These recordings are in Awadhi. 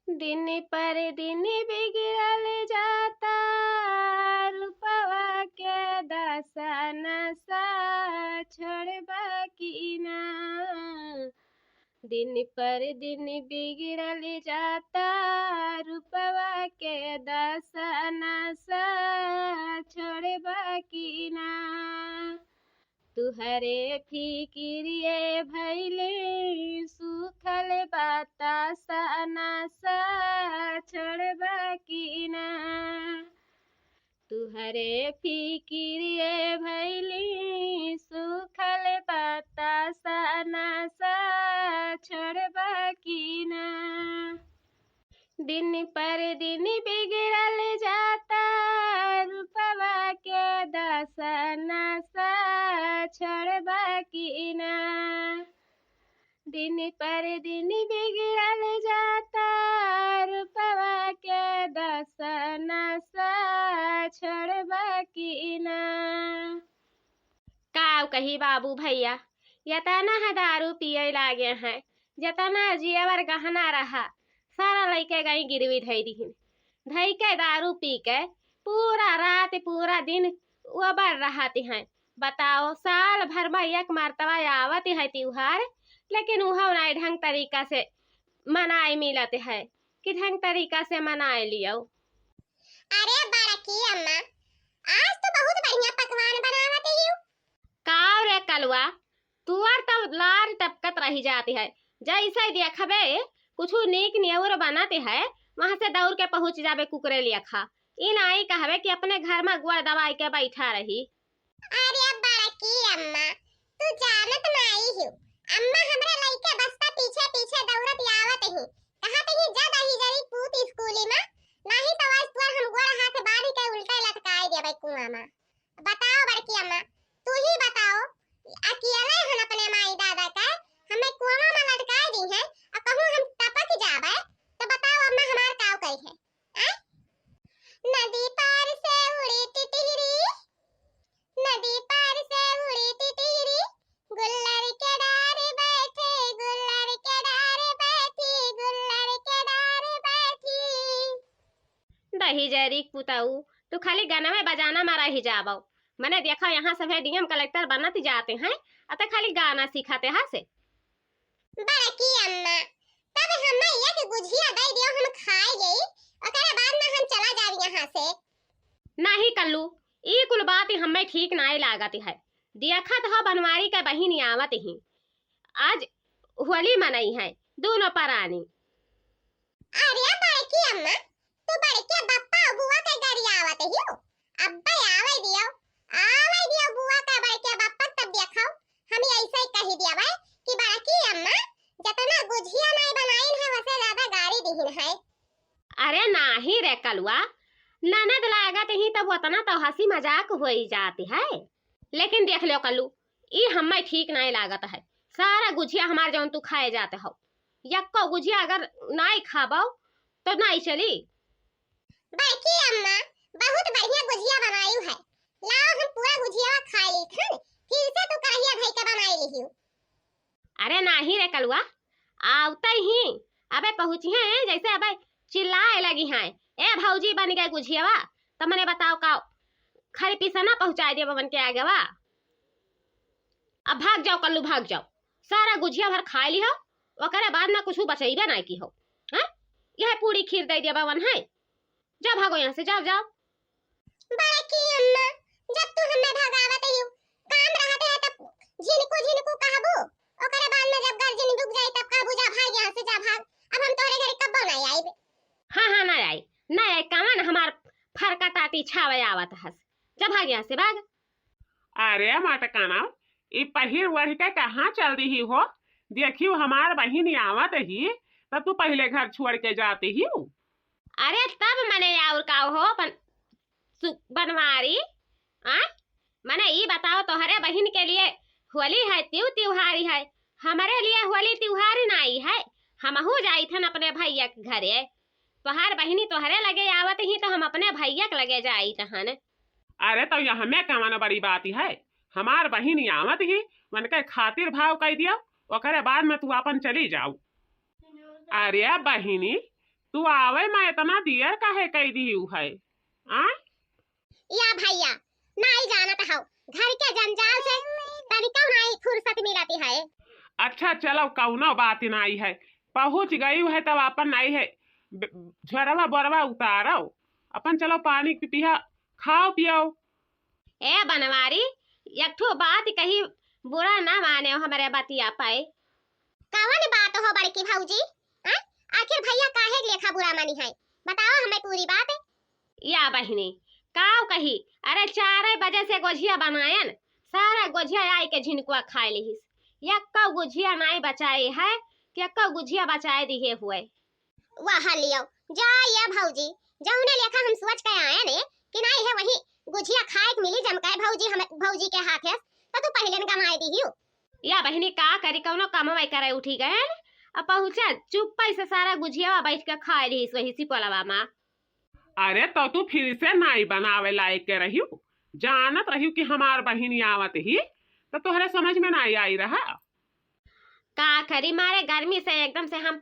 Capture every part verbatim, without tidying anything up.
दिन पर दिन बिगड़ल जाता रूपवा के दशा, नशा छोड़बा की ना। दिन पर दिन बिगड़ल जाता रूपवा के दशा, नशा छोड़बा की ना। तुहरे फिकिरिये भइली सूखल बतासा, नशा छोड़बा की ना। तुहरे फिकिरिये भइली सूखल बतासा, नशा छोड़बा की ना। दिन पर दिन बिगड़ल जाता रूपवा के दशा, नशा छोड़बा की ना। दिन पर दिन बिगड़ल जाता रूपवा के दशा, नशा छोड़बा की ना। का कही बाबू भइया, यतना ह दारू पिए लागे हैं, जतना जेवर गहना रहा, सारा लइके गई गिरवी धइ दिहिन। धइ के दारू पी के पूरा रात पूरा दिन ओबर रहत हैं। बताओ, साल भर में एक मर्तबा आवत है त्योहार, लेकिन उहउ नाई ढंग तरीका से मनाए मिलत है कि ढंग तरीका से मनाए लियो। अरे बड़की अम्मा, आज तो बहुत बढ़िया पकवान बनावत हियो। काव रे कलुआ, तुअर तब लार टपकत रहि जात है। जइसे देखबे कुछु नीक नेउर बनत है, वहाँ से दौड़ के पहुँच जाबे कुकुरे लेखा। ई नाई कहबे कि अपने घर में गोड़ दबाई के बैठा रही। अरे बड़की अम्मा, तू जानत नाई हियो, अम्मा हमरे लइके बस्ता पीछे पीछे दौड़त आवत ही, कहत ही, "जा दही जरी पूत स्कूली में, नाही तो आज तोर हम गोड़ हाथ बांध के उल्टे लटकाए देबे कुआं में।" बताओ बड़की अम्मा, तू ही बताओ, अकेले हन अपने माई दादा के, हमें कुआं में लटकाए दी हैं, और कहूँ हम टपक जाबे, तो बताओ अम्मा हमार काव करी है, आय? नदी पार से उड़ी टिटहिरी, नदी पार से उड़ी टिटहिरी, गुल्लर के डार बैठे, गुल्लर के डार बैठी, गुल्लर के डार बैठी। दही जरी पुतऊ, तू खाली गाना में बजाना में रहि जाबो। मने देखो, यहाँ सभे डीएम कलेक्टर बनत जाते हैं, अते खाली गाना सीखते हैं से। बड़की अम्मा, तब हमें एक गुझिया दे दियो, हम खाए गई, ओकरे बाद में हम चला जाब यहाँ से। नाही कल्लू, ई कुल बात हमें ठीक नाई लागत है। देखत हो बनवारी के बहिन आवत ही, आज होली मनई है दोनों परानी। अरे बड़की अम्मा, तू बड़के बप्पा और बुआ के गरियावत हियो। अब्बे आवे दियो, आवे दियो बुआ के बड़के बप्पा, तब देखो, हम ऐसे ही कही दियावे कि बड़की अम्मा, जतना गुझिया नाई बनाइन है, वसे ज्यादा गारी दिहिन है। अरे नाही रे कलुआ, ननद लागत ही तब उतना तो हंसी मजाक होई जाती है, लेकिन देख लो कल्लू, ई हमें ठीक नाई लागत है। सारा गुझिया हमार जौन तू खाए जाते हो, यक्को गुझिया अगर नाई खाबो तो नाई चली। बड़की अम्मा, बहुत बढ़िया गुझिया बनाई है, लाओ हम पूरा गुझिया खा ली थन, फिर से तू कढ़िया धई के बनाई लिहियो। अरे नाही रे कलुआ, आवते ही अबे पहुँचिहे, जैसे अबे चिल्लाए लगिहैं, "ए भौजी, बन गए गुझियावा।" तो मने बताओ का, खाली पिसना पहुँचाए दिया बबन के आगे वा। अब भाग जाओ कल्लू, भाग जाओ, सारा गुझिया भर खाए लिहो, ओकरे बाद ना कुछ बचइबे नाई किहो। हैं? यह पूरी खीर दे दिया बबन है, जा भागो यहाँ से, जाओ, जाओ। बड़की अम्मा, जब तू हमें भगावत हियो, काम रहत है तब झिनकू झिनकू कहबू, ओकरे बाद में जब गर्जन रुक जाई तब कहबू, "जा भाग यहाँ से, जा भाग, अब हम तोहरे घरे कब्बो ना आइब।" हाँ, हाँ, ना आई, ना आई, कवन हमार फरका टाटी छावे आवत हस, जा भाग यहाँ से, भाग। अरे मटकाना, ई पहिर ओढ़ के कहाँ चल दिही हो? देखियो हमार बहिन आवत ही, त तू पहिले घर छोड़ के जाती ही। अरे तब मने और का हो बन-, सु-, बनवारी, आ? मने ई बताओ, तोहरे बहिन के लिए होली है, त्यू त्योहारी है, हमरे लिए होली त्योहारी नाई है। हमहू जाइत हन अपने भैया के घरे। तोहार बहिनी तोहरे लगे आवत ही तो हम अपने भैया के लगे जाइत हन। अरे तो यह में कवन बड़ी बात है, हमार बहिनी आवत ही, उनके खातिर भाव कह दियो, ओकरे बाद में तू अपन चली जाऊ। अरे बहिनी, तू आवे मा इतना देर काहे कइ दिहू है? आ? या भइया, नाई जानत हौ, घर के जंजाल से तनिकौ नाई फुर्सत मिलत है। अच्छा, चलो, कौनो बात नाई है, पहुँच गई है तब अपन नाई है, ब-, झोरवा बोरवा उतारो, अपन चलो पानी पी-, पिया, खाओ पियो। ए बनवारी, एक ठो बात कही, बुरा ना माने हमरे बतिया पे। कवन बात हो बड़की भौजी? हैं? आखिर भइया काहे लेखा बुरा मानी है? बताओ हमें पूरी बात। या बहिनी, काव कही, अरे चारे बजे से गोझिया बनायन, सारा गोझिया आई के झिनकुआ खाए लिहिस। यक्को गोझिया नाई बचाए है कि यक्को गोझिया बचाए दिहे हुए। वाह लियो, जा ये भौजी, जौने लेखा हम सोच के आए ने कि नाई है वही गुझिया खाए के मिली जम के भौजी, हम भौजी के हाथे, तो तू पहिले न गमाए दिहियो। या बहिनी का करी, कौनो कमवा करे उठी गए न, अब पहुँचा चुप्पे से सारा गुझिया बैठ के खाए रही वही सिपलवा मा। अरे तो तू फिर से नाई बनावे लायक के रहियो, जानत रहियो कि हमार बहिनी आवत ही, तो तोहरे समझ में नाई आई रहा। का करी, मारे गर्मी से एकदम से हम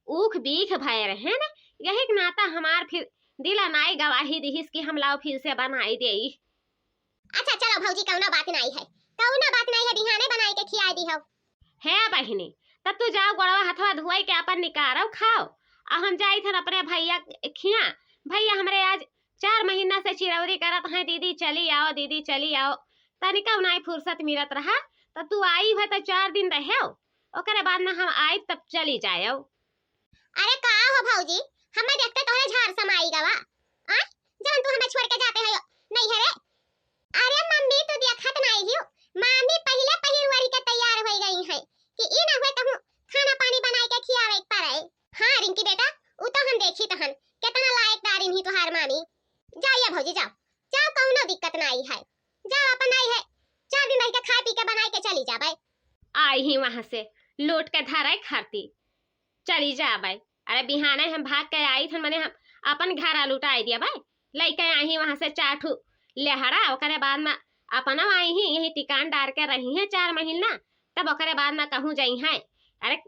ऊख बीख भए रहे न, यही के नाता हमार फिर दिला नाई गवाही दिहिस कि हम लाओ फिर से बनाई देई। अच्छा चलो भौजी, कौनो बात नाई है, कौनो बात नाई है, बिहाने बनाई के खियाए दिहो। हे बहिनी, तब तू जाओ गोड़वा हथवा धोई के अपन निकारो खाओ, आ हम जाई थन अपने भइया के खिया। भइया हमरे आज चार महीना से चिरौरी करत हैं, "दीदी चली आओ, दीदी चली आओ।" तनिका नाई फुर्सत मिलत रहा, तो तू आई है तो चार दिन रहो, ओकरे बाद में हम आई तब चली जाओ। अरे का हो भौजी, हमें देखते तोहरे झार समाई गवा, आय? जौन तू हमें छोड़ के जाते हो नैहरे। अरे मम्मी, तू देखत नाई हियो, मामी पहिले पहिर ओढ़ के तैयार हो गई है कि ई ना हुए कहूँ खाना पानी बनाए के खियावे के पड़े। हाँ रिंकी बेटा, उ तो हम देखी तहन, कितना लायकदारिन ही तुहार मामी। जाओ या भौजी जाओ, जाओ, कौनो दिक्कत नाई है, जाओ अपन नाई है, चार दिन रह के खाए पी के बनाए के चली जाबे। आई ही वहां से लौट के धरे खरती चली जाबे। अरे बिहाने हम भाग के आई थन, मने हम अपन घर लुटाई दिया भाई, लइके आई ही वहां से चार ठू लेहड़ा, ओकरे बाद में अपना आई ही यही टिकान डार के रही है चार महीना, तब ओकरे बाद में कहूँ जाई है। अरे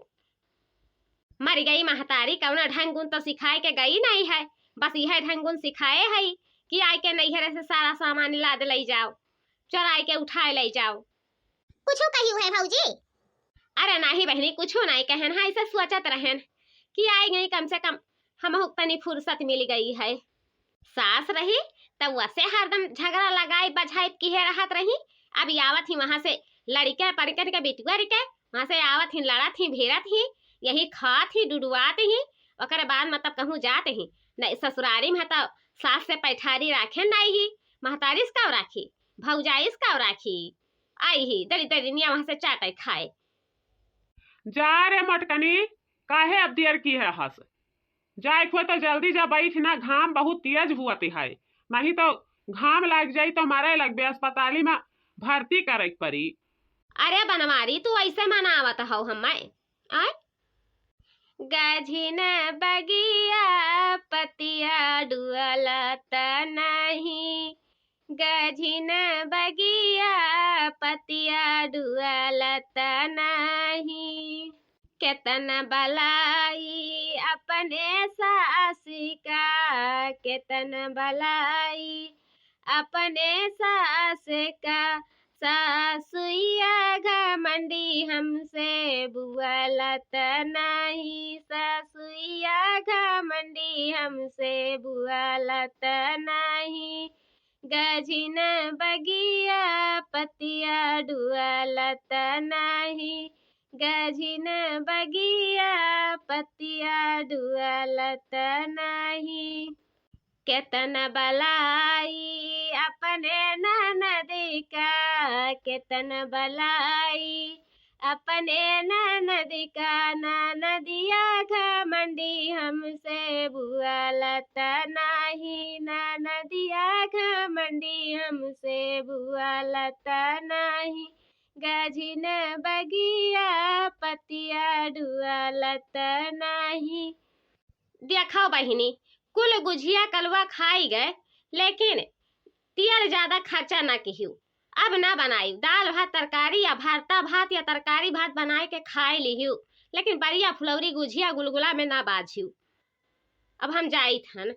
मर गई महतारी, कौनो ढंग गुण तो सिखाए के गई नहीं है, बस यह ढंग गुण सिखाए है कि आए के नैहरे से सारा सामान लाद ले जाओ, चोराए के उठाए ले जाओ। कुछो कही है भौजी? अरे नाही बहिनी, कुछो नाही कहन है, ऐसे सोचत रहन कि आई गई, कम से कम हमहू तनी फुर्सत मिल गई है। सास रही तब वसे हरदम झगड़ा लगाई बझाई किहे रहत रही। अब आवत ही वहां से लड़िके परिकन के बिटुअर के, वहां से आवत ही लड़त ही भिड़त ही, यही खात ही डुडुआत ही, ओकरे बाद मतलब कहूँ जात ही। नहीं ससुरारी में तो सास से पैठारी राखे नहीं ही, महतारी से काव राखी, भौजाई से काव राखी। आई ही दरी दरिनिया वहां से चाटे खाए। जा रे मोटकनी, काहे अब देर किहे हस? जाए के होए तो जल्दी जा, बैठ ना, घाम बहुत तेज हुअत है, नहीं तो घाम लाग जाई तो मरे लगबे, अस्पताली में भर्ती करे के पड़ी। अरे बनवारी, तू ऐसे मनावत हौ हमें, आय? गझिन बगिया पतिया डुअलत नहीं, गझिन बगिया पतिया डुअलत नहीं। केतन बलाई अपने सास का, केतन बलाई अपने सास का। सासुइया घमंडी हमसे बुअलत नहीं, सासुइया घमंडी हमसे बुअलत नहीं। गझिन बगिया पतिया डुअलत नहीं, गझिन बगिया पतिया डुअलत नहीं। केतन बलाई अपने ननद का, केतन बलाई अपने ननद का। ननदिया घमंडी हमसे बुअलत नाही, ननदिया घमंडी हमसे बुअलत नाही। गझिन बगिया पतिया डुअलत नाही। देखो बहिनी, कुल गुझिया कलुआ खाई गए, लेकिन तेल ज्यादा खर्चा ना किहियो। अब ना बनाई, दाल भात तरकारी या भरता भात या तरकारी भात बनाए के खाए लिहियो, लेकिन बरिया फुलौरी गुझिया गुलगुला में ना बाझियो। अब हम जाइत हन।